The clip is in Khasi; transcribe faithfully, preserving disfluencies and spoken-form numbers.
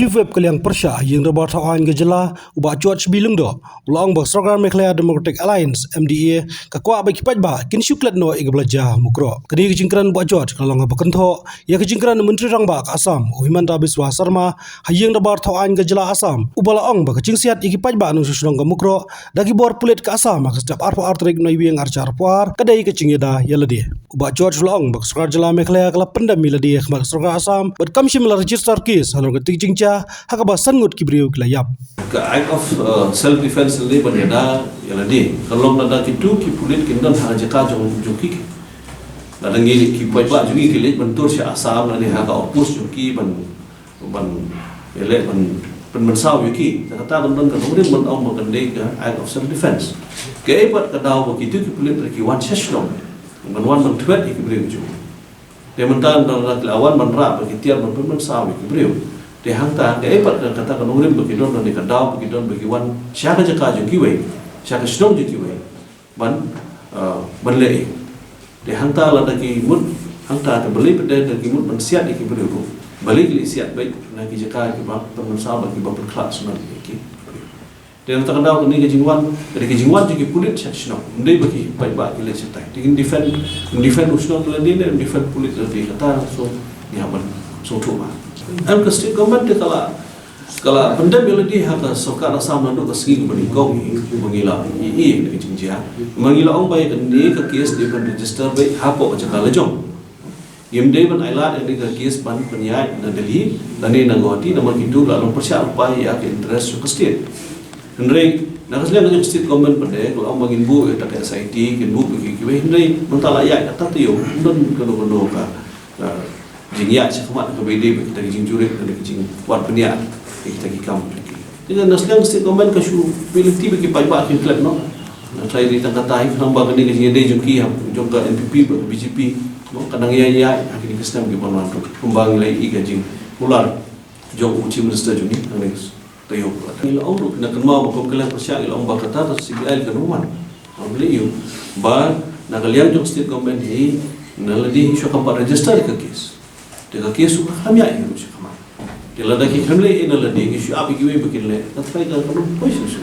Chief Whip ka liang pyrshah ha ïing dorbar thaw aiñ ka jylla, u Bah George B Lyngdoh, u la ong ba ka sorkar Meghalaya Democratic Alliance, M D A, ka kwah ba ki paidbah kin shu klet noh ïa kaba la jia ha Mukroh. Kane ka jingkren u Bah George ka la long haba kynthoh ïa ka jingkren u Myntri Rangbah ka Assam, u Himanta Biswa Sarma, ha ïing dorbar thaw aiñ ka jylla Assam, uba la ong ba ka jingsiat ïa ki paidbah nongshong shnong ka Mukroh da ki bor pulit ka Assam ha ka step arphew ar tarik Naiwieng arhajar arphew ar ka dei ka jingïada ïa lade. U Bah George u la ong ba ka sorkar jylla Meghalaya ka la pyndem ïa lade ha khmat ka sorkar Assam bad kam shym la register case halor katei ka jingjia, ha kaba san ngut ki briew ki la ïap. Ka act of, uh, self defense lade ban ïada ïa lade ka long lada kitu ki pulit kin don ha ka jaka jong jong ki. Lada ngi ki paidbah jong ngi ki leit ban tur sha Assam lane ha ka outpost jong ki ban ban ïaleh ban pynmynsaw ïa ki. Te kata kan don ka nongrim ban ong ba kan dei ka act of self defense. Kaei pat ka daw ba kitu ki pulit ki wan sha shnong ban wan ban thwet ïa ki briew jong. Te mynta lada ki la wan ban rah ba ki tiar ban pynmynsaw ïa ki briew. Te hangta kaei pat ka, kata ka nongrim ba ki don, lane ka daw ba ki don ba ki wan sha ka jaka jong kiwei, sha ka shnong jong kiwei ban, uh, ban leh. Te hangta lada ki mut, hangta te balei pat de lada ki mut ban siat ïa ki briew ruh, balei ki leit siat beit na ki jaka kiba pynmynsaw bad kiba pynkhlad shuh ïa ki. Te hangta ka daw kane ka jingwan, kane ka jingwan jong ki pulit sha shnong. Ym dei ba ki paidbah ki leit shatai. Te kin defend, kin defend u shnong lade ne kin defend pulit lade, kata so ngi hap ban sngewthuh ba em ka state government te ka la ka la pyndem ïa lade ha ka sorkar Assam naduh ka sngi kaba nyngkong hi ba ngi la ïohi ïa ka jingjia. Ba ngi la ong ba ïa kane ka case dei ban register beit hapoh ka jaka la jong. Ngim dei ban ailad ïa kane ka case ban pynïaid na Delhi lane na Guwahati namar kitu la long pyrshah lypa ïa ka interest jong ka state. Hynrei na ka liang ka jong state government pat de ka la ong ba ngin buh ïa kata ka S I T, kin buh ïa kiwei, hynrei mynta la ïaid kata taïew, ym don kano kano ka, ah, jingïaid shakhmat kaba ïadei bad kita ki jingjurit, kita ki jingwad bniah, kita ki kam. Te na sdang state government ka shu pynlong ba ki paidbah kin klet noh. Na trai dei tang kata hi, khnang ba kane ka jingïadei jong ki, ha, jong ka N P P bad ka B J P, noh, ka nang ïaid ïaid ha kine ki snem kiban wan ruh. Kumba ngi la ïohi ka jingkular jong u Chief Minister jong ngi, hangne. Taïew. Ngi la ong ruh, na kynmaw ba kum ka liang pyrshah ngi la ong ba kata ka C B I kan wan. Ong lei ïa u ba na ka liang jong state government hi, na lade hi shu kam pat register ka case. Te ka case u ka kham ïaid hi ruh sha khmat. Te lada ki khlem leh na lade, ki shu ap ïa kiwei ba kin leh, ka trai ka ka long poi shu shu.